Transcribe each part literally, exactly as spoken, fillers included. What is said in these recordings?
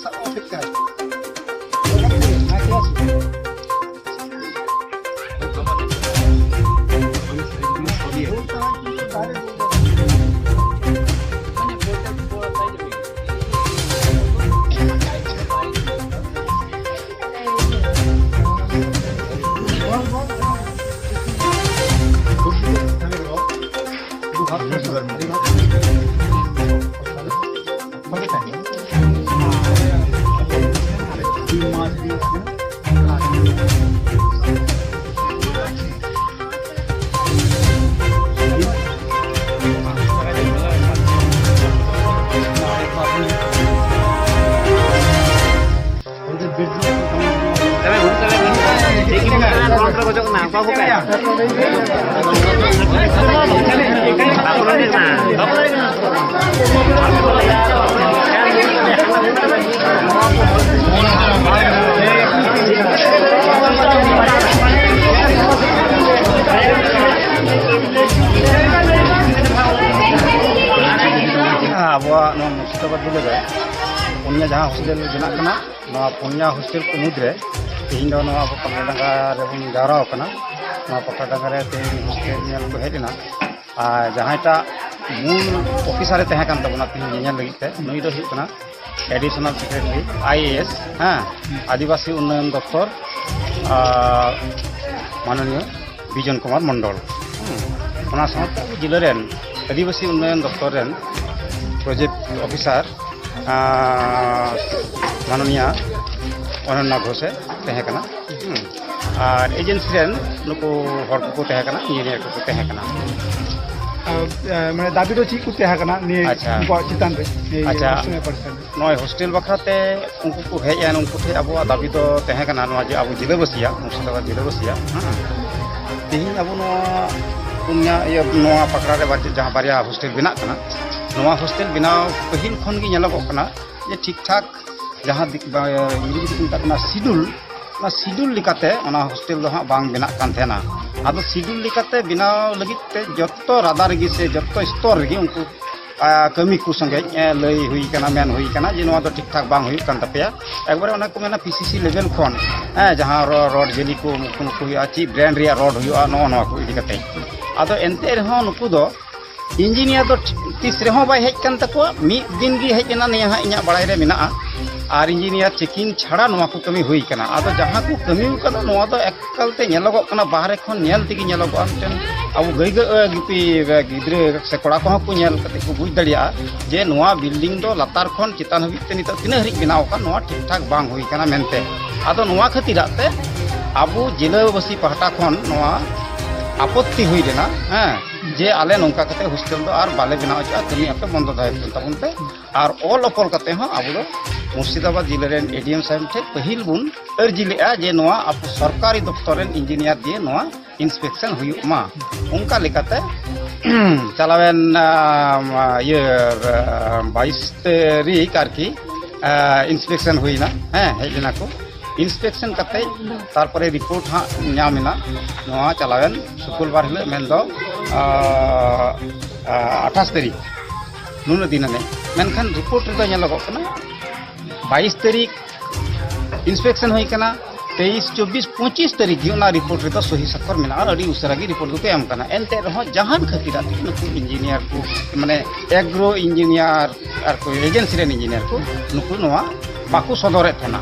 ᱥᱟᱵ ᱚᱯᱮᱠᱠᱷᱟ᱾ ᱟᱵᱚᱣᱟᱜ ᱱᱚᱣᱟ ᱢᱩᱨᱥᱤᱫᱟᱵᱟᱫᱽ ᱡᱮᱞᱟ ᱨᱮ ᱯᱩᱱᱭᱟ ᱡᱟᱦᱟᱸ ᱦᱳᱥᱴᱮᱞ ᱵᱮᱱᱟᱜ ᱠᱟᱱᱟ, ᱱᱚᱣᱟ ᱯᱩᱱᱭᱟ ᱦᱳᱥᱴᱮᱞ ᱠᱚ ᱢᱩᱫᱽᱨᱮ ᱛᱮᱦᱮᱧ ᱫᱚ ᱱᱚᱣᱟ ᱟᱵᱚ ᱯᱟᱠᱲᱟ ᱰᱟᱸᱜᱟ ᱨᱮᱵᱚᱱ ᱡᱟᱣᱨᱟ ᱟᱠᱟᱱᱟ᱾ ᱱᱚᱣᱟ ᱯᱟᱠᱲᱟ ᱰᱟᱸᱜᱟ ᱨᱮ ᱛᱮᱦᱮᱧ ᱦᱳᱥᱴᱮᱞ ᱧᱮᱞ ᱠᱚ ᱦᱮᱡ ᱮᱱᱟ᱾ ᱟᱨ ᱡᱟᱦᱟᱸᱭᱴᱟᱜ ᱢᱩᱞ ᱚᱯᱷᱤᱥᱟᱨᱮ ᱛᱟᱦᱮᱸ ᱠᱟᱱ ᱛᱟᱵᱚᱱᱟ ᱛᱮᱦᱮᱧ ᱧᱮᱧᱮᱞ ᱞᱟᱹᱜᱤᱫ ᱛᱮ, ᱱᱩᱭ ᱫᱚ ᱦᱩᱭᱩᱜ ᱠᱟᱱᱟ ᱮᱰᱤᱥᱚᱱᱟᱞ ᱥᱮᱠᱨᱮᱴᱟᱨᱤ, ᱟᱭ ᱮ ᱮᱥ, ᱦᱮᱸ, ᱟᱹᱫᱤᱵᱟᱹᱥᱤ ᱩᱱᱱᱚᱭᱚᱱ ᱫᱚᱯᱛᱚᱨ, ᱟᱨ ᱢᱟᱱᱚᱱᱤᱭᱚ ᱵᱤᱡᱚᱱ ᱠᱩᱢᱟᱨ ᱢᱚᱱᱰᱚᱞ᱾ ᱦᱮᱸ, ᱚᱱᱟ ᱥᱟᱶᱛᱮ ᱟᱵᱚ ᱡᱮᱞᱟ ᱨᱮᱱ ᱟᱹᱫᱤᱵᱟᱹᱥᱤ ᱩᱱᱱᱚᱭᱚᱱ ᱫᱚᱯᱛᱚᱨ ᱨᱮᱱ ᱯᱨᱚᱡᱮᱠᱴ ᱚᱯᱷᱤᱥᱟᱨ, ᱟᱨ ᱢᱟᱱᱚᱱᱤᱭᱟ ᱚᱱᱚᱱᱱᱟ ᱜᱷᱳᱥᱮ ᱛᱟᱦᱮᱸ ᱠᱟᱱᱟ᱾ ᱦᱮᱸ, ᱟᱨ ᱮᱡᱮᱱᱥᱤ ᱨᱮᱱ ᱱᱩᱠᱩ ᱦᱚᱲ ᱠᱚᱠᱚ ᱛᱟᱦᱮᱸ ᱠᱟᱱᱟ, ᱤᱧᱡᱤᱱᱤᱭᱟᱨ ᱠᱚᱠᱚ ᱛᱟᱦᱮᱸ ᱠᱟᱱᱟ᱾ ᱟᱨ, ᱮ, ᱢᱟᱱᱮ ᱫᱟᱹᱵᱤ ᱫᱚ ᱪᱮᱫ ᱠᱚ ᱛᱟᱦᱮᱸ ᱠᱟᱱᱟ ᱱᱤᱭᱟᱹ ᱟᱪᱪᱷᱟ᱾ ᱩᱱᱠᱩᱣᱟᱜ ᱪᱮᱛᱟᱱ ᱨᱮ, ᱱᱤᱭᱟᱹ ᱟᱪᱪᱷᱟ᱾ ᱦᱳᱥᱴᱮᱞ ᱵᱮᱯᱟᱨ ᱪᱮᱛᱟᱱ ᱨᱮ? ᱱᱚᱜᱼᱚᱭ ᱦᱳᱥᱴᱮᱞ ᱵᱟᱠᱷᱨᱟ ᱛᱮ ᱩᱱᱠᱩ ᱠᱚ ᱦᱮᱡ ᱮᱱ, ᱩᱱᱠᱩ ᱴᱷᱮᱱ ᱟᱵᱚᱣᱟᱜ ᱫᱟᱹᱵᱤ ᱫᱚ ᱛᱟᱦᱮᱸ ᱠᱟᱱᱟ ᱱᱚᱣᱟ ᱡᱮ ᱟᱵᱚ ᱡᱮᱞᱟᱹᱵᱟᱹᱥᱤᱭᱟᱜ, ᱢᱩᱨᱥᱤᱫᱟᱵᱟᱫᱽ ᱡᱮᱞᱟᱹᱵᱟᱹᱥᱤᱭᱟᱜ, ᱦᱮᱸ, ᱛᱮᱦᱮᱧ ᱟᱵᱚ ᱱᱚᱣᱟ ᱯᱩᱱᱭᱟ, ᱤᱭᱟᱹ, ᱱᱚᱣᱟ ᱯᱟᱠᱲᱟ ᱨᱮ ᱵᱟᱨ-, ᱡᱟᱦᱟᱸ ᱵᱟᱨᱭᱟ ᱦᱳᱥᱴᱮᱞ ᱵᱮᱱᱟᱜ ᱠᱟᱱᱟ, ᱱᱚᱣᱟ ᱦᱳᱥᱴᱮᱞ ᱵᱮᱱᱟᱣ ᱯᱟᱹᱦᱤᱞ ᱠᱷᱚᱱ ᱜᱮ ᱧᱮᱞᱚᱜᱚᱜ ᱠᱟᱱᱟ ᱡᱮ ᱴᱷᱤᱠ ᱴᱷᱟᱠ ᱡᱟᱦᱟᱸ ᱫᱤᱠ ᱵᱟ-, ᱤᱝᱨᱮᱡᱤ ᱛᱮᱠᱚ ᱢᱮᱛᱟᱜ ᱠᱟᱱᱟ ᱥᱤᱰᱩᱞ, ᱚᱱᱟ ᱥᱤᱰᱩᱞ ᱞᱮᱠᱟᱛᱮ ᱚᱱᱟ ᱦᱳᱥᱴᱮᱞ ᱫᱚ ᱦᱟᱸᱜ ᱵᱟᱝ ᱵᱮᱱᱟᱜ ᱠᱟᱱ ᱛᱟᱦᱮᱱᱟ᱾ ᱟᱫᱚ ᱥᱤᱰᱩᱞ ᱞᱮᱠᱟᱛᱮ ᱵᱮᱱᱟᱣ ᱞᱟᱹᱜᱤᱫ ᱛᱮ ᱡᱚᱛᱚ ᱨᱟᱫᱟ ᱨᱮᱜᱮ ᱥᱮ ᱡᱚᱛᱚ ᱥᱛᱚᱨ ᱨᱮᱜᱮ ᱩᱱᱠᱩ ᱟᱨ ᱠᱟᱹᱢᱤ ᱠᱚ ᱥᱚᱸᱜᱮ, ᱮ, ᱞᱟᱹᱭ ᱦᱩᱭ ᱠᱟᱱᱟ, ᱢᱮᱱ ᱦᱩᱭ ᱠᱟᱱᱟ ᱡᱮ ᱱᱚᱣᱟ ᱫᱚ ᱴᱷᱤᱠ ᱴᱷᱟᱠ ᱵᱟᱝ ᱦᱩᱭᱩᱜ ᱠᱟᱱ ᱛᱟᱯᱮᱭᱟ᱾ ᱮᱠᱵᱟᱨᱮ ᱚᱱᱟ ᱠᱚ ᱢᱮᱱᱟ ᱯᱤ ᱥᱤ ᱥᱤ ᱞᱮᱵᱮᱞ ᱠᱷᱚᱱ, ᱦᱮᱸ, ᱡᱟᱦᱟᱸ ᱨᱚ-, ᱨᱚᱰ ᱡᱟᱹᱞᱤ ᱠᱚ ᱱᱩᱠᱩ ᱱᱩᱠᱩ ᱦᱩᱭᱩᱜᱼᱟ, ᱪᱮᱫ ᱵᱨᱮᱱᱰ ᱨᱮᱭᱟᱜ ᱨᱚᱰ ᱦᱩᱭᱩᱜᱼᱟ, ᱱᱚᱜᱼᱚ ᱱᱚᱣᱟ ᱠᱚ ᱤᱫᱤ ᱠᱟᱛᱮ᱾ ᱟᱫᱚ ᱮᱱᱛᱮ ᱨᱮᱦᱚᱸ ᱱᱩᱠᱩ ᱫᱚ ᱤᱧᱡᱤᱱᱤᱭᱟᱨ ᱫᱚ ᱛᱤᱥ ᱨᱮᱦᱚᱸ ᱵᱟᱭ ᱦᱮᱡ ᱠᱟᱱ ᱛᱟᱠᱚᱣᱟ᱾ ᱢᱤᱫ ᱫᱤᱱ ᱜᱮ ᱦᱮᱡ ᱮᱱᱟ, ᱱᱤᱭᱟᱹ ᱦᱟᱸᱜ ᱤᱧᱟᱹᱜ ᱵᱟᱲᱟᱭ ᱨᱮ ᱢᱮᱱᱟᱜᱼᱟ᱾ ᱟᱨ ᱤᱧᱡᱤᱱᱤᱭᱟᱨ ᱪᱮᱠᱤᱝ ᱪᱷᱟᱲᱟ ᱱᱚᱣᱟ ᱠᱚ ᱠᱟᱹᱢᱤ ᱦᱩᱭ ᱠᱟᱱᱟ᱾ ᱟᱫᱚ ᱡᱟᱦᱟᱸ ᱠᱚ ᱠᱟᱹᱢᱤ ᱠᱟᱱᱟ, ᱱᱚᱣᱟ ᱫᱚ ᱮᱠᱟᱞ ᱛᱮ ᱧᱮᱞᱚᱜᱚᱜ ᱠᱟᱱᱟ, ᱵᱟᱦᱨᱮ ᱠᱷᱚᱱ ᱧᱮᱞ ᱛᱮᱜᱮ ᱧᱮᱞᱚᱜᱚᱜᱼᱟ᱾ ᱢᱤᱫᱴᱮᱱ ᱟᱵᱚ ᱜᱟᱹᱭ ᱜᱟᱹ-, ᱜᱩᱯᱤ ᱜᱤᱫᱽᱨᱟᱹ ᱥᱮ ᱠᱚᱲᱟ ᱠᱚᱦᱚᱸ ᱠᱚ ᱧᱮᱞ ᱠᱟᱛᱮ ᱠᱚ ᱵᱩᱡᱽ ᱫᱟᱲᱮᱭᱟᱜᱼᱟ ᱡᱮ ᱱᱚᱣᱟ ᱵᱤᱞᱰᱤᱝ ᱫᱚ ᱞᱟᱛᱟᱨ ᱠᱷᱚᱱ ᱪᱮᱛᱟᱱ ᱦᱟᱹᱵᱤᱡ ᱛᱮ ᱱᱤᱛᱚᱜ ᱛᱤᱱᱟᱹᱜ ᱦᱟᱹᱨᱤᱡ ᱵᱮᱱᱟᱣ ᱟᱠᱟᱱ, ᱱᱚᱣᱟ ᱴᱷᱤᱠ ᱴᱷᱟᱠ ᱵᱟᱝ ᱦᱩᱭ ᱠᱟᱱᱟ ᱢᱮᱱᱛᱮ᱾ ᱟᱫᱚ ᱱᱚᱣᱟ ᱠᱷᱟᱹᱛᱤᱨᱟᱜ ᱛᱮ ᱟᱵᱚ ᱡᱤᱞᱟᱹᱵᱟᱹᱥᱤ ᱯᱟᱦᱴᱟ ᱠᱷᱚᱱ ᱱᱚᱣᱟ ᱟᱯᱚᱛᱛᱤ ᱦᱩᱭ ᱞᱮᱱᱟ, ᱦᱮᱸ, ᱡᱮ ᱟᱞᱮ ᱱᱚᱝᱠᱟ ᱠᱟᱛᱮ ᱦᱳᱥᱴᱮᱞ ᱫᱚ ᱟᱨ ᱵᱟᱞᱮ ᱵᱮᱱᱟᱣ ᱦᱚᱪᱚᱜᱼᱟ, ᱠᱟᱹᱢᱤ ᱟᱯᱮ ᱵᱚᱱᱫᱚ ᱫᱚᱦᱚᱭ ᱯᱮ ᱛᱟᱵᱚᱱ ᱯᱮ᱾ ᱟᱨ ᱚᱞ ᱚᱯᱚᱞ ᱠᱟᱛᱮ ᱦᱚᱸ ᱟᱵᱚ ᱫᱚ ᱢᱩᱨᱥᱤᱫᱟᱵᱟᱫᱽ ᱡᱤᱞᱟᱹ ᱨᱮᱱ ᱮ ᱰᱤ ᱮᱢ ᱥᱟᱦᱮᱵᱽ ᱴᱷᱮᱱ ᱯᱟᱹᱦᱤᱞ ᱵᱚᱱ ᱟᱹᱨᱡᱤ ᱞᱮᱫᱼᱟ ᱡᱮ ᱱᱚᱣᱟ ᱟᱵᱚ ᱥᱚᱨᱠᱟᱨᱤ ᱫᱚᱯᱛᱚᱨ ᱨᱮᱱ ᱤᱧᱡᱤᱱᱤᱭᱟᱨ ᱫᱤᱭᱮ ᱱᱚᱣᱟ ᱤᱱᱥᱯᱮᱠᱥᱚᱱ ᱦᱩᱭᱩᱜ ᱢᱟ᱾ ᱚᱱᱠᱟ ᱞᱮᱠᱟᱛᱮ ᱪᱟᱞᱟᱣᱮᱱ, ᱟᱢ, ᱤᱭᱟᱹ, ᱟᱢ, ᱵᱟᱭᱤᱥ ᱛᱟᱹᱨᱤᱠᱷ ᱟᱨᱠᱤ, ᱟ, ᱤᱱᱥᱯᱮᱠᱥᱚᱱ ᱦᱩᱭᱱᱟ, ᱦᱮᱸ, ᱦᱮᱡ ᱞᱮᱱᱟ ᱠᱚ᱾ ᱤᱱᱥᱯᱮᱠᱥᱚᱱ ᱠᱟᱛᱮ ᱛᱟᱨᱯᱚᱨᱮ ᱨᱤᱯᱳᱨᱴ ᱦᱟᱸᱜ ᱧᱟᱢ ᱮᱱᱟ ᱱᱚᱣᱟ ᱪᱟᱞᱟᱣᱮᱱ ᱥᱩᱠᱩᱞᱵᱟᱨ ᱦᱤᱞᱳᱜ, ᱢᱮᱱᱫᱚ, ᱟ, ᱟ, ᱟᱴᱷᱟᱥ ᱛᱟᱹᱨᱤᱠᱷ, ᱱᱩᱱᱟᱹᱜ ᱫᱤᱱ ᱟᱱᱮ᱾ ᱢᱮᱱᱠᱷᱟᱱ ᱨᱤᱯᱳᱨᱴ ᱨᱮᱫᱚ ᱧᱮᱞᱚᱜᱚᱜ ᱠᱟᱱᱟ ᱵᱟᱭᱤᱥ ᱛᱟᱹᱨᱤᱠᱷ ᱤᱱᱥᱯᱮᱠᱥᱚᱱ ᱦᱩᱭ ᱠᱟᱱᱟ, ᱛᱮᱭᱤᱥ, ᱪᱚᱵᱵᱤᱥ, ᱯᱚᱸᱪᱤᱥ ᱛᱟᱹᱨᱤᱠᱷ ᱜᱮ ᱚᱱᱟ ᱨᱤᱯᱳᱨᱴ ᱨᱮᱫᱚ ᱥᱚᱦᱤ ᱥᱟᱠᱠᱷᱚᱨ ᱢᱮᱱᱟᱜᱼᱟ᱾ ᱟᱹᱰᱤ ᱩᱥᱟᱹᱨᱟ ᱜᱮ ᱨᱤᱯᱳᱨᱴ ᱫᱚᱠᱚ ᱮᱢ ᱠᱟᱱᱟ᱾ ᱮᱱᱛᱮ ᱨᱮᱦᱚᱸ ᱡᱟᱦᱟᱱ ᱠᱷᱟᱹᱛᱤᱨᱟᱜ ᱛᱮ ᱱᱩᱠᱩ ᱤᱧᱡᱤᱱᱤᱭᱟᱨ ᱠᱚ, ᱢᱟᱱᱮ ᱮᱜᱽᱨᱳ ᱤᱧᱡᱤᱱᱤᱭᱟᱨ ᱟᱨ ᱠᱚ ᱮᱡᱮᱱᱥᱤ ᱨᱮᱱ ᱤᱧᱡᱤᱱᱤᱭᱟᱨ ᱠᱚ, ᱱᱩᱠᱩ ᱱᱚᱣᱟ ᱵᱟᱠᱚ ᱥᱚᱫᱚᱨᱮᱫ ᱛᱟᱦᱮᱱᱟ᱾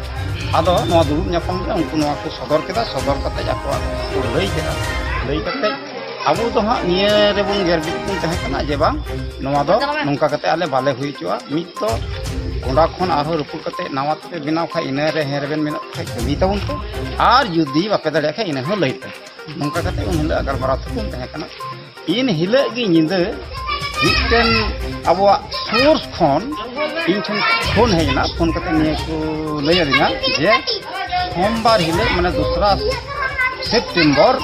ᱟᱫᱚ ᱱᱚᱣᱟ ᱫᱩᱲᱩᱵ ᱧᱟᱯᱟᱢ ᱨᱮ ᱩᱱᱠᱩ ᱱᱚᱣᱟ ᱠᱚ ᱥᱚᱫᱚᱨ ᱠᱮᱫᱟ, ᱥᱚᱫᱚᱨ ᱠᱟᱛᱮ ᱟᱠᱚᱣᱟᱜ ᱠᱚ ᱞᱟᱹᱭ ᱠᱮᱫᱟ᱾ ᱞᱟᱹᱭ ᱠᱟᱛᱮ ᱟᱵᱚ ᱫᱚ ᱦᱟᱸᱜ ᱱᱤᱭᱟᱹ ᱨᱮᱵᱚᱱ ᱜᱮᱨ ᱵᱤᱫ ᱵᱚᱱ ᱛᱟᱦᱮᱸ ᱠᱟᱱᱟ ᱡᱮ ᱵᱟᱝ, ᱱᱚᱣᱟ ᱫᱚ ᱱᱚᱝᱠᱟ ᱠᱟᱛᱮ ᱟᱞᱮ ᱵᱟᱞᱮ ᱦᱩᱭ ᱦᱚᱪᱚᱣᱟᱜᱼᱟ᱾ ᱢᱤᱫ ᱫᱚ ᱚᱸᱰᱟ ᱠᱷᱚᱱ ᱟᱨᱦᱚᱸ ᱨᱟᱹᱯᱩᱫ ᱠᱟᱛᱮ ᱱᱟᱣᱟ ᱛᱮᱯᱮ ᱵᱮᱱᱟᱣ ᱠᱷᱟᱡ, ᱤᱱᱟᱹ ᱨᱮ ᱦᱮᱸ ᱨᱮᱵᱮᱱ ᱢᱮᱱᱟᱜ ᱠᱷᱟᱡ ᱠᱟᱹᱢᱤ ᱛᱟᱵᱚᱱ ᱯᱮ, ᱟᱨ ᱡᱩᱫᱤ ᱵᱟᱯᱮ ᱫᱟᱲᱮᱭᱟᱜ ᱠᱷᱟᱡ ᱤᱱᱟᱹ ᱦᱚᱸ ᱞᱟᱹᱭ ᱯᱮ᱾ ᱱᱚᱝᱠᱟ ᱠᱟᱛᱮ ᱩᱱ ᱦᱤᱞᱳᱜ ᱜᱟᱞᱢᱟᱨᱟᱣ ᱛᱷᱩᱠᱩᱢ ᱛᱟᱦᱮᱸ ᱠᱟᱱᱟ᱾ ᱤᱱ ᱦᱤᱞᱳᱜ ᱜᱮ ᱧᱤᱫᱟᱹ ᱢᱤᱫᱴᱮᱱ ᱟᱵᱚᱣᱟᱜ ᱥᱳᱨᱥ ᱠᱷᱚᱱ ᱤᱧ ᱴᱷᱮᱱ ᱯᱷᱳᱱ ᱦᱮᱡ ᱮᱱᱟ᱾ ᱯᱷᱳᱱ ᱠᱟᱛᱮ ᱱᱤᱭᱟᱹ ᱠᱚ ᱞᱟᱹᱭ ᱟᱹᱫᱤᱧᱟ ᱡᱮ ᱥᱳᱢᱵᱟᱨ ᱦᱤᱞᱳᱜ, ᱢᱟᱱᱮ ᱫᱚᱥᱨᱟ ᱥᱮᱯᱴᱮᱢᱵᱚᱨ,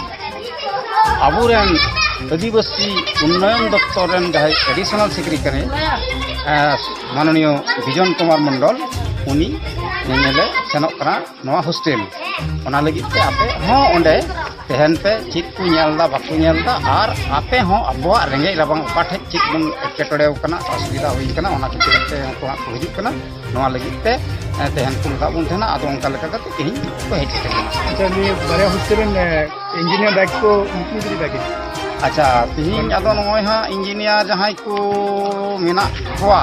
ᱟᱵᱚᱨᱮᱱ ᱟᱹᱫᱤᱵᱟᱹᱥᱤ ᱩᱱᱱᱚᱭᱚᱱ ᱫᱚᱯᱛᱚᱨ ᱨᱮᱱ ᱡᱟᱦᱟᱸᱭ ᱮᱰᱤᱥᱚᱱᱟᱞ ᱥᱮᱠᱨᱮᱴᱟᱨᱤ, ᱮᱸ, ᱢᱟᱱᱚᱱᱤᱭᱚ ᱵᱤᱡᱚᱱ ᱠᱩᱢᱟᱨ ᱢᱚᱱᱰᱚᱞ, ᱩᱱᱤ ᱧᱮᱧᱮᱞᱮ ᱥᱮᱱᱚᱜ ᱠᱟᱱᱟ ᱱᱚᱣᱟ ᱦᱳᱥᱴᱮᱞ᱾ ᱚᱱᱟ ᱞᱟᱹᱜᱤᱫ ᱛᱮ ᱟᱯᱮ ᱦᱚᱸ ᱚᱸᱰᱮ ᱛᱟᱦᱮᱱ ᱯᱮ, ᱪᱮᱫ ᱠᱚ ᱧᱮᱞ ᱮᱫᱟ ᱵᱟᱠᱚ ᱧᱮᱞ ᱮᱫᱟ, ᱟᱨ ᱟᱯᱮ ᱦᱚᱸ ᱟᱵᱚᱣᱟᱜ ᱨᱮᱸᱜᱮᱡ ᱨᱟᱵᱟᱝ ᱚᱠᱟ ᱴᱷᱮᱡ ᱪᱮᱫ ᱵᱚᱱ ᱮᱴᱠᱮᱴᱚᱬᱮ ᱟᱠᱟᱱᱟ, ᱚᱥᱩᱵᱤᱫᱷᱟ ᱦᱩᱭ ᱟᱠᱟᱱᱟ, ᱚᱱᱟ ᱠᱷᱟᱹᱛᱤᱨ ᱛᱮ ᱩᱱᱠᱩ ᱦᱟᱸᱜ ᱠᱚ ᱦᱤᱡᱩᱜ ᱠᱟᱱᱟ᱾ ᱱᱚᱣᱟ ᱞᱟᱹᱜᱤᱫ ᱛᱮ ᱛᱮᱦᱮᱧ ᱠᱚ ᱢᱮᱛᱟᱜ ᱵᱚᱱ ᱛᱟᱦᱮᱱᱟ᱾ ᱟᱫᱚ ᱚᱱᱠᱟ ᱞᱮᱠᱟ ᱠᱟᱛᱮ ᱛᱮᱦᱮᱧ ᱠᱚ ᱦᱮᱡ ᱥᱮᱴᱮᱨ ᱮᱱᱟ᱾ ᱟᱪᱪᱷᱟ, ᱱᱤᱭᱟᱹ ᱵᱟᱨᱭᱟ ᱦᱳᱥᱴᱮᱞ ᱨᱮᱱ ᱤᱧᱡᱤᱱᱤᱭᱟᱨ ᱫᱟᱭᱤᱛᱛᱚ ᱩᱱᱠᱩ ᱤᱫᱤ ᱞᱟᱹᱜᱤᱫ᱾ ᱟᱪᱪᱷᱟ, ᱛᱮᱦᱮᱧ ᱟᱫᱚ ᱱᱚᱜᱼᱚᱭ ᱦᱟᱸᱜ ᱤᱧᱡᱤᱱᱤᱭᱟᱨ ᱡᱟᱦᱟᱸᱭ ᱠᱚ ᱢᱮᱱᱟᱜ ᱠᱚᱣᱟ,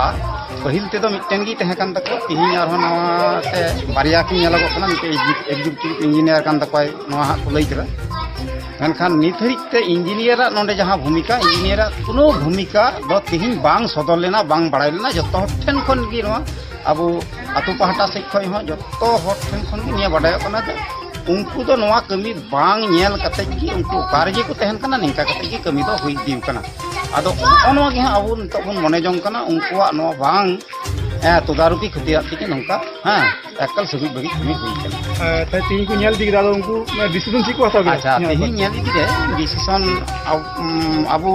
ᱯᱟᱹᱦᱤᱞ ᱛᱮᱫᱚ ᱢᱤᱫᱴᱮᱱ ᱜᱮ ᱛᱟᱦᱮᱸ ᱠᱟᱱ ᱛᱟᱠᱚᱣᱟ, ᱛᱮᱦᱮᱧ ᱟᱨᱦᱚᱸ ᱱᱟᱣᱟ ᱛᱮ ᱵᱟᱨᱭᱟ ᱠᱤᱱ ᱧᱮᱞᱚᱜᱚᱜ ᱠᱟᱱᱟ᱾ ᱢᱤᱫᱴᱮᱱ ᱮᱠᱡᱤᱠᱤᱭᱩᱴᱤᱵᱷ ᱤᱧᱡᱤᱱᱤᱭᱟᱨ ᱠᱟᱱ ᱛᱟᱠᱚᱣᱟᱭ, ᱱᱚᱣᱟ ᱦᱟᱸᱜ ᱠᱚ ᱞᱟᱹᱭ ᱠᱮᱫᱟ᱾ ᱢᱮᱱᱠᱷᱟᱱ ᱱᱤᱛ ᱦᱟᱹᱨᱤᱡ ᱛᱮ ᱤᱧᱡᱤᱱᱤᱭᱟᱨᱟᱜ ᱱᱚᱰᱮ ᱡᱟᱦᱟᱸ ᱵᱷᱩᱢᱤᱠᱟ, ᱤᱧᱡᱤᱱᱤᱭᱟᱨᱟᱜ ᱠᱳᱱᱳ ᱵᱷᱩᱢᱤᱠᱟ ᱫᱚ ᱛᱮᱦᱮᱧ ᱵᱟᱝ ᱥᱚᱫᱚᱨ ᱞᱮᱱᱟ, ᱵᱟᱝ ᱵᱟᱲᱟᱭ ᱞᱮᱱᱟ᱾ ᱡᱚᱛᱚ ᱦᱚᱲ ᱴᱷᱮᱱ ᱠᱷᱚᱱ ᱜᱮ ᱱᱚᱣᱟ ᱟᱵᱚ ᱟᱛᱳ ᱯᱟᱦᱴᱟ ᱥᱮᱫ ᱠᱷᱚᱱ ᱦᱚᱸ ᱡᱚᱛᱚ ᱦᱚᱲ ᱴᱷᱮᱱ ᱠᱷᱚᱱ ᱜᱮ ᱱᱤᱭᱟᱹ ᱵᱟᱰᱟᱭᱚᱜ ᱠᱟᱱᱟ ᱡᱮ ᱩᱱᱠᱩ ᱫᱚ ᱱᱚᱣᱟ ᱠᱟᱹᱢᱤ ᱵᱟᱝ ᱧᱮᱞ ᱠᱟᱛᱮ ᱜᱮ, ᱩᱱᱠᱩ ᱚᱠᱟ ᱨᱮᱜᱮ ᱠᱚ ᱛᱟᱦᱮᱱ ᱠᱟᱱᱟ, ᱱᱤᱝᱠᱟ ᱠᱟᱛᱮ ᱜᱮ ᱠᱟᱹᱢᱤ ᱫᱚ ᱦᱩᱭ ᱤᱫᱤ ᱠᱟᱱᱟ᱾ ᱟᱫᱚ ᱱᱚᱜᱼᱚ ᱱᱚᱣᱟ ᱜᱮ ᱦᱟᱸᱜ ᱟᱵᱚ ᱱᱤᱛᱚᱜ ᱵᱚᱱ ᱢᱚᱱᱮ ᱡᱚᱝ ᱠᱟᱱᱟ, ᱩᱱᱠᱩᱣᱟᱜ ᱱᱚᱣᱟ ᱵᱟᱝ, ᱮ, ᱛᱚᱫᱟᱨᱚᱠᱤ ᱠᱷᱟᱹᱛᱤᱨᱟᱜ ᱛᱮᱜᱮ ᱱᱚᱝᱠᱟ, ᱦᱮᱸ, ᱮᱠᱟᱞ ᱥᱟᱹᱜᱩᱡ ᱵᱟᱹᱜᱤᱡ ᱠᱟᱹᱢᱤ ᱦᱩᱭ ᱠᱟᱱᱟ᱾ ᱟᱨ ᱛᱟᱦᱞᱮ ᱛᱤᱦᱤᱧ ᱠᱚ ᱧᱮᱞ ᱤᱫᱤ ᱠᱮᱫᱟ, ᱟᱫᱚ ᱩᱱᱠᱩ ᱰᱤᱥᱤᱥᱚᱱ ᱪᱮᱫ ᱠᱚ ᱦᱟᱛᱟᱣ ᱠᱮᱫᱟ? ᱟᱪᱪᱷᱟ, ᱛᱤᱦᱤᱧ ᱧᱮᱞ ᱤᱫᱤ ᱨᱮ ᱰᱤᱥᱤᱥᱚᱱ ᱟᱵ-, ᱩᱢ, ᱟᱵᱚ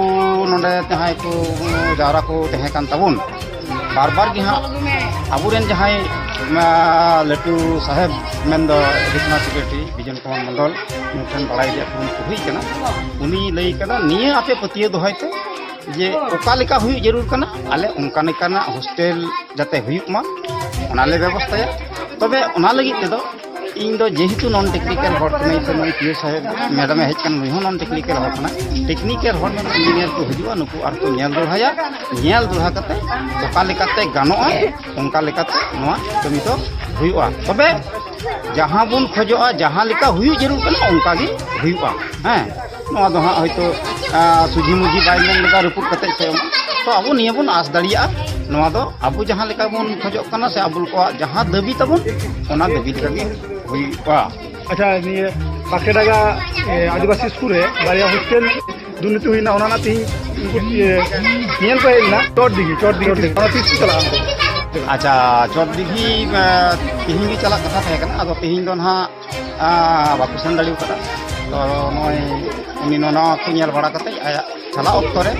ᱱᱚᱰᱮ ᱡᱟᱦᱟᱸᱭ ᱠᱚ ᱡᱟᱣᱨᱟ ᱠᱚ ᱛᱟᱦᱮᱸ ᱠᱟᱱ ᱛᱟᱵᱚᱱ, ᱵᱟᱨ ᱵᱟᱨ ᱜᱮ ᱦᱟᱸᱜ ᱟᱵᱚᱨᱮᱱ ᱡᱟᱦᱟᱸᱭ, ᱟᱸ, ᱞᱟᱹᱴᱩ ᱥᱟᱦᱮᱵᱽ ᱢᱮᱱᱫᱚ ᱮᱰᱤᱥᱚᱱᱟᱞ ᱥᱮᱠᱨᱮᱴᱟᱨᱤ ᱵᱤᱡᱚᱱ ᱠᱩᱢᱟᱨ ᱢᱚᱱᱰᱚᱞ, ᱩᱱᱤ ᱴᱷᱮᱱ ᱵᱟᱲᱟᱭ ᱨᱮᱭᱟᱜ ᱠᱩᱨᱩᱢᱩᱴᱩ ᱦᱩᱭ ᱠᱟᱱᱟ᱾ ᱩᱱᱤ ᱞᱟᱹᱭ ᱠᱟᱫᱟ, ᱱᱤᱭᱟᱹ ᱟᱯᱮ ᱯᱟᱹᱛᱭᱟᱹᱣ ᱫᱚᱦᱚᱭ ᱯᱮ ᱡᱮ ᱚᱠᱟ ᱞᱮᱠᱟ ᱦᱩᱭᱩᱜ ᱡᱟᱹᱨᱩᱲ ᱠᱟᱱᱟ, ᱟᱞᱮ ᱚᱱᱠᱟ ᱞᱮᱠᱟᱱᱟᱜ ᱦᱳᱥᱴᱮᱞ ᱡᱟᱛᱮ ᱦᱩᱭᱩᱜ ᱢᱟ, ᱚᱱᱟ ᱞᱮ ᱵᱮᱵᱚᱥᱛᱷᱟᱭᱟ᱾ ᱛᱚᱵᱮ ᱚᱱᱟ ᱞᱟᱹᱜᱤᱫ ᱛᱮᱫᱚ ᱤᱧ ᱫᱚ ᱡᱮᱦᱮᱛᱩ ᱱᱚᱱ ᱴᱮᱠᱱᱤᱠᱮᱞ ᱦᱚᱲ ᱠᱟᱹᱱᱟᱹᱧ, ᱥᱮ ᱱᱩᱭ ᱯᱤᱭᱳ ᱥᱟᱦᱮᱵᱽ ᱢᱮᱰᱟᱢᱮ ᱦᱮᱡ ᱠᱟᱱᱟ, ᱱᱩᱭ ᱦᱚᱸ ᱱᱚᱱ ᱴᱮᱠᱱᱤᱠᱮᱞ ᱦᱚᱲ ᱠᱟᱱᱟᱭ᱾ ᱴᱮᱠᱱᱤᱠᱮᱞ ᱦᱚᱲ ᱢᱮᱱᱟᱜ ᱤᱧᱡᱤᱱᱤᱭᱟᱨ ᱠᱚ ᱦᱤᱡᱩᱜᱼᱟ, ᱱᱩᱠᱩ ᱟᱨ ᱠᱚ ᱧᱮᱞ ᱫᱚᱲᱦᱟᱭᱟ, ᱧᱮᱞ ᱫᱚᱲᱦᱟ ᱠᱟᱛᱮ ᱚᱠᱟ ᱞᱮᱠᱟᱛᱮ ᱜᱟᱱᱚᱜᱼᱟ, ᱚᱱᱠᱟ ᱞᱮᱠᱟᱛᱮ ᱱᱚᱣᱟ ᱠᱟᱹᱢᱤ ᱫᱚ ᱦᱩᱭᱩᱜᱼᱟ᱾ ᱛᱚᱵᱮ ᱡᱟᱦᱟᱸ ᱵᱚᱱ ᱠᱷᱚᱡᱚᱜᱼᱟ, ᱡᱟᱦᱟᱸ ᱞᱮᱠᱟ ᱦᱩᱭᱩᱜ ᱡᱟᱹᱨᱩᱲ ᱠᱟᱱᱟ, ᱚᱱᱠᱟ ᱜᱮ ᱦᱩᱭᱩᱜᱼᱟ᱾ ᱦᱮᱸ, ᱱᱚᱣᱟ ᱫᱚ ᱦᱟᱸᱜ ᱦᱚᱭᱛᱳ, ᱟᱸ, ᱥᱩᱡᱷᱤ ᱢᱩᱡᱷᱤ ᱵᱟᱭ ᱢᱮᱱ ᱞᱮᱫᱟ ᱨᱟᱹᱯᱩᱫ ᱠᱟᱛᱮ ᱥᱮ ᱚᱱᱟ᱾ ᱛᱚ ᱟᱵᱚ ᱱᱤᱭᱟᱹ ᱵᱚᱱ ᱟᱸᱥ ᱫᱟᱲᱮᱭᱟᱜᱼᱟ, ᱱᱚᱣᱟ ᱫᱚ ᱟᱵᱚ ᱡᱟᱦᱟᱸ ᱞᱮᱠᱟ ᱵᱚᱱ ᱠᱷᱚᱡᱚᱜ ᱠᱟᱱᱟ ᱥᱮ ᱟᱵᱚ ᱠᱚᱣᱟᱜ ᱡᱟᱦᱟᱸ ᱫᱟᱹᱵᱤ ᱛᱟᱵᱚᱱ, ᱚᱱᱟ ᱫᱟᱹᱵᱤ ᱞᱮᱠᱟ ᱜᱮ ᱦᱩᱭᱩᱜᱼᱟ᱾ ᱟᱪᱪᱷᱟ, ᱱᱤᱭᱟᱹ ᱯᱟᱠᱮᱰᱟᱸᱜᱟ, ᱮ, ᱟᱹᱫᱤᱵᱟᱹᱥᱤ ᱥᱠᱩᱞ ᱨᱮ ᱵᱟᱨᱭᱟ ᱦᱳᱥᱴᱮᱞ ᱫᱩᱨᱱᱤᱛᱤ ᱦᱩᱭᱱᱟ, ᱚᱱᱟ ᱨᱮᱱᱟᱜ ᱛᱮᱦᱤᱧ ᱩᱱᱠᱩ, ᱤᱭᱟᱹ, ᱧᱮᱞ ᱠᱚ ᱦᱮᱡ ᱞᱮᱱᱟ ᱪᱚᱴ ᱫᱤᱜᱷᱤ, ᱪᱚᱴ ᱫᱤᱜᱷᱤ, ᱪᱚᱴ ᱫᱤᱜᱷᱤ᱾ ᱚᱱᱟ ᱛᱤᱥ ᱠᱚ ᱪᱟᱞᱟᱜᱼᱟ ᱩᱱᱠᱩ? ᱟᱪᱪᱷᱟ, ᱪᱚᱴ ᱫᱤᱜᱷᱤ, ᱮ, ᱛᱤᱦᱤᱧ ᱜᱮ ᱪᱟᱞᱟᱜ ᱠᱟᱛᱷᱟ ᱛᱟᱦᱮᱸ ᱠᱟᱱᱟ, ᱟᱫᱚ ᱛᱤᱦᱤᱧ ᱫᱚ ᱱᱟᱦᱟᱜ, ᱟ, ᱵᱟᱠᱚ ᱥᱮᱱ ᱫᱟᱲᱮ ᱠᱟᱫᱟ᱾ ᱛᱚ ᱱᱚᱜᱼᱚᱭ ᱩᱱᱤ ᱱᱚᱣᱟ ᱠᱚ ᱧᱮᱞ ᱵᱟᱲᱟ ᱠᱟᱛᱮ ᱟᱭᱟᱜ ᱪᱟᱞᱟᱜ ᱚᱠᱛᱚ ᱨᱮ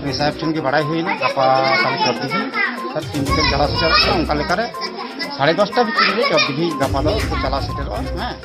ᱩᱱᱤ ᱥᱟᱦᱮᱵᱽ ᱴᱷᱮᱱ ᱜᱮ ᱵᱟᱲᱟᱭ ᱦᱩᱭᱱᱟ, ᱜᱟᱯᱟ ᱛᱟᱦᱞᱮ ᱪᱚᱴ ᱫᱤᱜᱷᱤ ᱥᱟᱨ ᱛᱤᱱ ᱡᱚᱠᱷᱚᱱ ᱪᱟᱞᱟᱣ ᱥᱮᱴᱮᱨᱚᱜ ᱠᱟᱱᱟ, ᱚᱱᱠᱟ ᱞᱮᱠᱟᱨᱮ ᱥᱟᱲᱮ ᱫᱚᱥᱴᱟ ᱵᱷᱤᱛᱤᱨ ᱨᱮ ᱪᱚᱴ ᱫᱤᱜᱷᱤ ᱜᱟᱯᱟ ᱫᱚ ᱠᱚ ᱪᱟᱞᱟᱣ ᱥᱮᱴᱮᱨᱚᱜᱼᱟ᱾ ᱦᱮᱸ᱾